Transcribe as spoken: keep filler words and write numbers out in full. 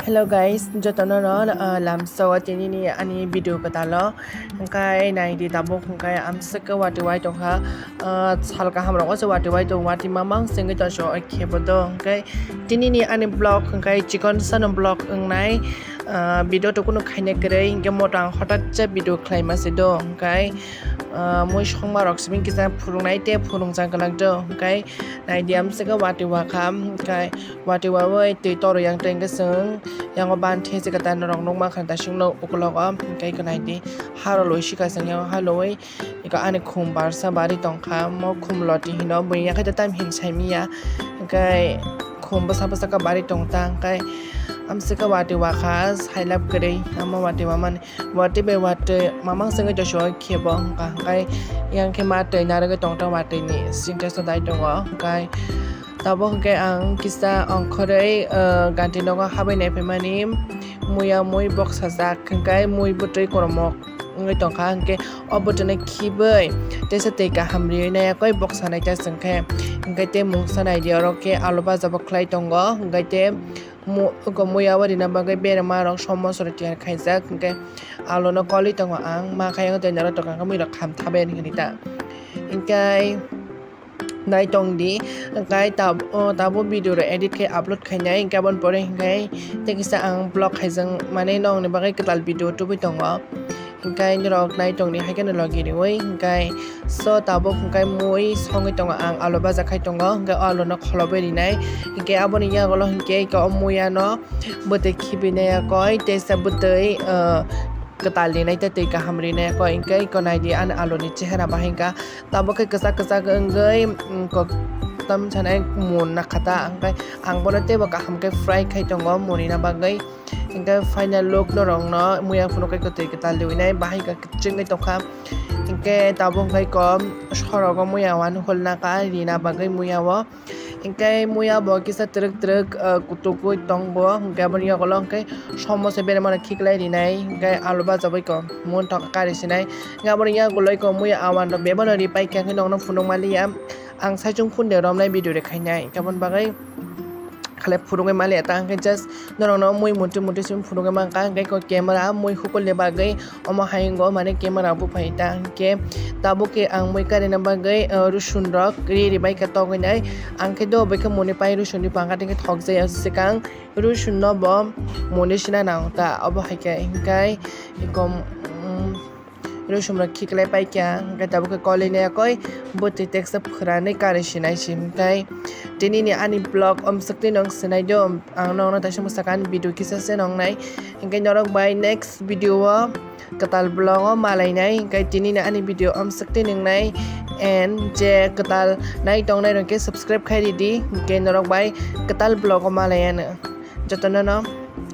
Hello guys, jotono no, ah, lamsao tinini ani video kwtalo. Hwnkhe naidi tabuk hwnkhe amswk khe watwi wai tongkha. Ah, sal kaham rogo se watwi wai tong, watwi mamang sengwi tongso khebo do. Hwnkhe tinini ani vlog hwnkhe chikon sano vlog wngnai. Ah, video to kunu khaina kwrwi, hwnkhe moto ang hothat se video khlaima se do. Hwnkhe, ah, mui songma rok sibing kisa phurungnai tei phurungjak glak do. Hwnkhe naidi amswk khe watwi wakha, hwnkhe watwi wawi twi torwi yang tei hwnkhe chwng yango ban the se kwtal norok nukma kha, daising no ukologo hwnkhe eko naidi haro loi sika chwng yango ha loi eko ani khum barsa bari tongkha, mo khum loti hino buini yakhai tei tam hin saimiya, hwnkhe khum bwsa bwsa khe bari tongta, hwnkhe amswk khe watwi wakha sailab kwrwi, amo watwi wamani watwi bai watwi mamang sengwi toso khebo wngkha, hwnkhe yang khe ma twi narwgwi tongta watwi ni sintex no dai tongo, hwnkhe tabuk hwnkhe ang kisa ongkhorwi, ah, ganti nogo habwi nai phaimani muya mui boksajak, hwnkhe mui bwtwi kormo wngwi tongkha, hwnkhe o bwtwino khibwi teisa twi kaham riwi nai yakwi boksanai ta chwngkhe, hwnkhe tei mungsa naidi oro khe alu baja bo khlai tongo, hwnkhe tei mu-, eko muya o rina bagwi berma rok somosa rok tiyar khaijak, hwnkhe alu no kolwi tongo ang, ma khaiyang tei norok tongkha khe mui rok kham thabai hinwi ta, hwnkhe. Naitong di, hwnkhe tab-, o tabuk video rok edit khe upload khainai, hwnkhe aboni pore hwnkhe tei kisa ang vlog khaijak mani nokni bagwi kwtal video tubui tongo, hwnkhe norok naitong di, haikhe no logi riwi hwnkhe so tabuk hwnkhe mui songwi tongo ang, alu baja khai tongo, hwnkhe o alu no kholobwi rinai, hwnkhe aboni yagulo hwnkhe o muya no bwtwi khibinai yakoi teisa bwtwi, ah, kwtal rinai tei twi kaham rinai yakoi, hwnkhe eko naidi ani alu ni chehera bahai wngkha. Tabuk khe kwchak kwchak wngwi, mm, kok-, tam sanai mun nakha ta, hwnkhe ang bono teibo kaham khe fry khai tongo munina bagwi. Hwnkhe final look norokno muya phunukgwi kwtwi kwtal riwinai bahai khe kwchwngwi tongkha. Hwnkhe tabuk hwnkhe kom sorogo muya uanhul naka rina bagwi muya o. Hwnkhe muya bo kisa twrwk twrwk, ah, kutukgwi tongo, hwnkhe aboni yagulo hwnkhe somosa berma rok khiklai rinai, hwnkhe alu baja bai kok munthok kari sinai. Hwnkhe aboni yagulo eko muya uan rok bebano ripai kha, hwnkhe nokno phunuk maliya. Ang saichung phunde romnai video rok khainai, hwnkhe aboni bagwi khalai phunugwi maliya ta, hwnkhe just norokno mui muntui muntui simi phunugwi mankha, hwnkhe eko camera mui hukulni bagwi omo hai wngo, mane camera buphai ta, hwnkhe tabuk khe ang mui karina bagwi, uh, rusun rok ri ri bai kha togwi nai, ang khe do bai khe muni pai rusun ni pangkha tei khe thok jaya swkang rusun no bo muni sina nang ta, obo hai khe hwnkhe eko, um, Rusum rok khiklai paikha, hwnkhe tabuk khe kolina yakoi bwtwi teksa phwranwi kari sinai si, hwnkhe tini ni ani vlog omswk twi nwng sinai do, ang nokno taisa mwsakha ani video kisa se nongnai, hwnkhe norok bai next video o kwtal vlog o malainai, hwnkhe tini ni ani video omswk twi nwngnai, and je kwtal nai tongnai rok khe subscribe khai ridi, hwnkhe norok bai kwtal vlog o malai ano jotono no.